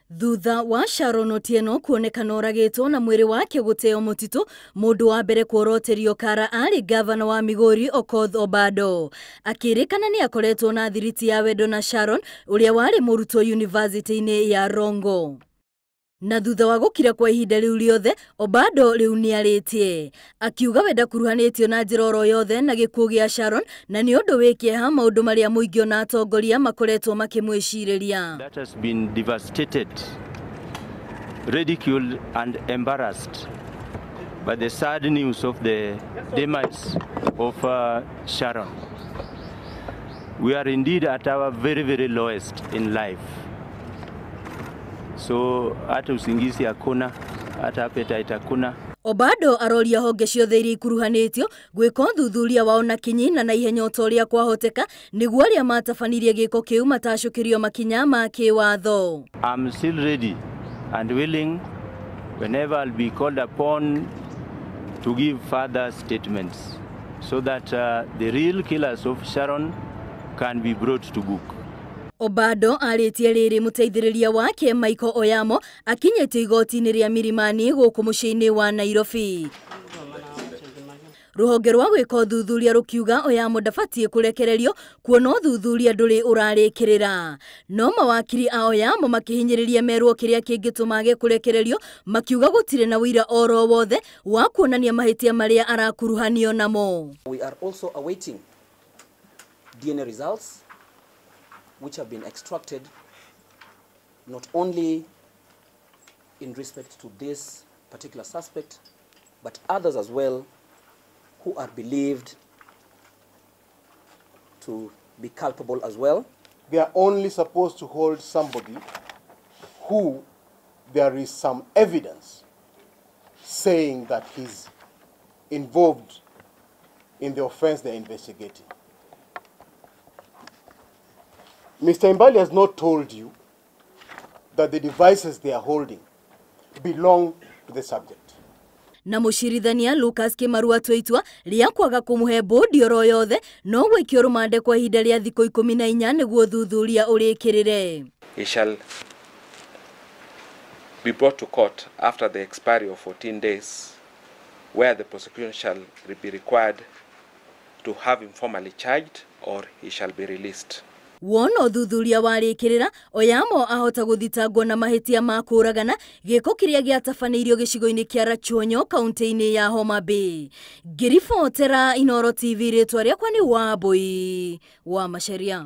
Thutha wa Sharon Otieno kuonekana oragĩtwo na mwĩrĩ wake gũteo mũtitũ, mũndũ wa mbere kuoroterio kara arĩ gavana wa Migori Okoth Obado. Akĩrĩkana nĩ akoretwo na thiriti ya wendo na Sharon ũrĩa warĩ mũrutwo yunivasĩtĩ-inĩ ya Rongo. Na thutha wa gũkira kwa ihinda rĩu rĩothe, Obado rĩu nĩarĩtie. Akiuga we ndakuruhanĩtio na njĩra oro yothe na gĩkuũ gĩa Sharon na nĩ ũndũ wĩ kĩeha maũndũ marĩa mũingĩ ona atongoria makoretwo makĩmwĩcirĩria. That has been devastated, ridiculed and embarrassed by the sad news of the demise of Sharon. We are indeed at our very, very lowest in life. So hata usingizi hakuna, hata appetite hakuna. Obado aroria honge ciothe iria ikuruhanĩtio gwĩka ũthuthuria wao na kinyi na naihenya o ta ũrĩa kwahoteka nĩguo arĩa matabanirie gĩko kĩu matacũkĩrio makinya ma kĩwatho. I'm still ready and willing whenever I'll be called upon to give further statements so that the real killers of Sharon can be brought to book. Obado arĩtie rĩrĩ mũteithĩrĩria wake Michael Oyamo akinyĩte igoti-inĩ rĩa Milimani gũkũ mũciĩ-inĩ wa Nairobi. Rũhonge rwa gwĩka ũthuthuria rũkiuga Oyamo ndabatiĩ kũrekererio kuona ũthuthuria ndũrĩ ũrarĩkĩrĩra. No mawakiri a Oyamo makĩhinyĩrĩria merwo kĩrĩa kĩngĩtũma age kũrekererio, makiuga gũtirĩ na ũira oro wothe wa kuonania mahĩtia marĩa arakuruhanio namo. We are also awaiting DNA results which have been extracted not only in respect to this particular suspect, but others as well who are believed to be culpable as well. They are only supposed to hold somebody who there is some evidence saying that he's involved in the offense they're investigating. Mr. Imbali has not told you that the devices they are holding belong to the subject. Na mũcirithania Lucas Kĩmaru atua itua rĩa kwaga kũmũhe bodi oro yothe no gwĩkio rũmande kwa ihinda rĩa thikũ 14 nĩguo ũthuthuria ũrĩkĩrĩre. He shall be brought to court after the expiry of 14 days where the prosecution shall be required to have him formally charged or he shall be released. Wona ũthuthuria warĩkĩrĩra, Oyamo ahota gũthitangwo na mahĩtia ma kũũragana gĩko kĩrĩa gĩatabanĩirio gĩcigo-inĩ kĩa Rachuonyo kaunti-inĩ ya Homa Bay. Ngĩribotera Inooro TV, rĩtwa rĩakwa nĩ Wambui wa Macharia.